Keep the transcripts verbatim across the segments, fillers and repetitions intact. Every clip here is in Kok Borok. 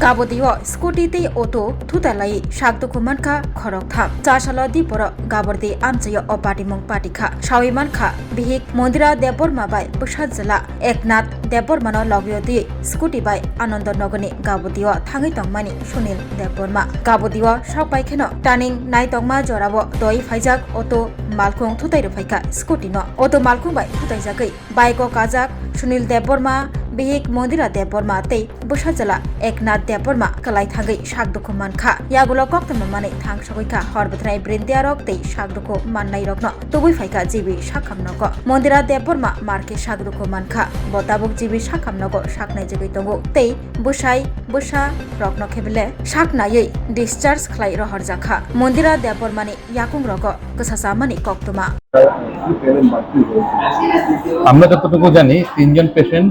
Gabodi o scooty tei auto thutalai sak dukhu mankha khoroktham. Chasalo diporo Gabodi amchaio o patimung patikha. Sawi mankha bihik Mondira Debbarma bai bwsa jwla Eknath Debbarmano logio di scooty bai Anando Nogorni Gabodi o thangwi tongmani Sunil Debbarma. Gabodi o sok pai kheno turning naitokma jorao doi phaijak auto malkhung thutai rwphaikha scooty no. Auto malkhung bai thutaijagwi bike o kajak Sunil Debbarma, bihik Mondira Debbarma tei bwsa jwla Eknath Debbarma kwlai thangwi sak dukhu mankha. Yagulo koktwma manwi thangsogwi kha hor bwthwnai brindiarok tei sak dukhu mannairokno tubui phaikha G B sakham nogo. Mondira Debbarma markhe sak dukhu mankha. Bo tabuk G B sakham nogo sak naijagwi tongo tei bwsai bwsa rokno khe bele sak naiwi discharge khlai rohorjakha. Mondira Debbarmani yakung rogo kwsa chamani koktwma. আমরা যতটুকু জানি, তিনজন পেশেন্ট,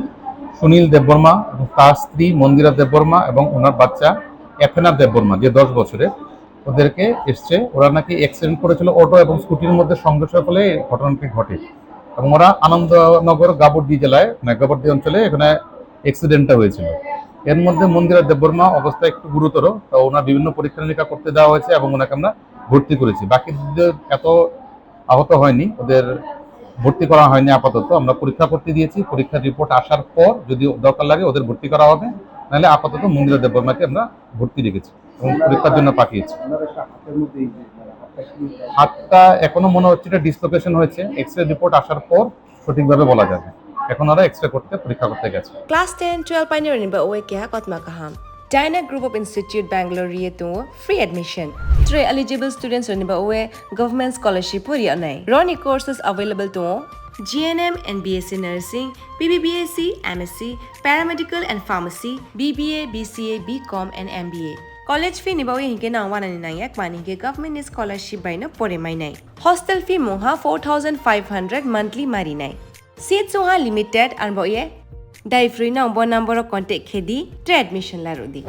সুনীল দেববর্মা এবং তার স্ত্রী মন্দিরা দেববর্মা এবং ওনার বাচ্চা এথেনা দেববর্মা, যে দশ বছরের, ওদেরকে এসছে। ওরা নাকি অ্যাক্সিডেন্ট করেছিল, অটো এবং স্কুটির মধ্যে সংঘর্ষের ফলে এই ঘটনাটি ঘটে। এবং ওরা আনন্দনগর গাবর্দি জেলায়, মানে গাবর্দি অঞ্চলে এখানে অ্যাক্সিডেন্টটা হয়েছিল। এর মধ্যে মন্দিরা দেববর্মা অবস্থা একটু গুরুতর, তো ওনার বিভিন্ন পরীক্ষা নিরীক্ষা করতে দেওয়া হয়েছে এবং ওনাকে আমরা ভর্তি করেছি। বাকিদের এত আহত হয়নি, ওদের ভর্তি করা হয়নি আপাতত। আমরা পরীক্ষা করতে দিয়েছি, পরীক্ষার রিপোর্ট আসার পর যদি দরকার লাগে ওদের ভর্তি করা হবে, নাহলে আপাতত মন্দিরা দেববর্মাকে আমরা ভর্তি রেখেছি এবং পরীক্ষার জন্য পাঠিয়েছি। হাতটা এখনো মনে হচ্ছে এটা ডিসলোকেশন হয়েছে, এক্স রে রিপোর্ট আসার পর সঠিকভাবে বলা যাবে। এখন ওরা এক্স রে করতে, পরীক্ষা করতে গেছে। Class ten, twelve painirokni ba oe keha kotma kaham. Dyna Group of Institute Bangalore ri tongo free admission. Tre eligible students rokni ba oe government scholarship pori anai. Roni courses available tongo G N M and B S C Nursing, B B B S C, M S C, Paramedical and Pharmacy, B B A, B C A, B Com and M B A. College fee ni ba oe hinke nang wanani nangya kmani hinke government ni scholarship bai no pore mainai. Hostel fee mungha four thousand five hundred monthly marinai. Seat sungha limited, arbo ye dai free nang bo number o contact khedi, tre admission larudi.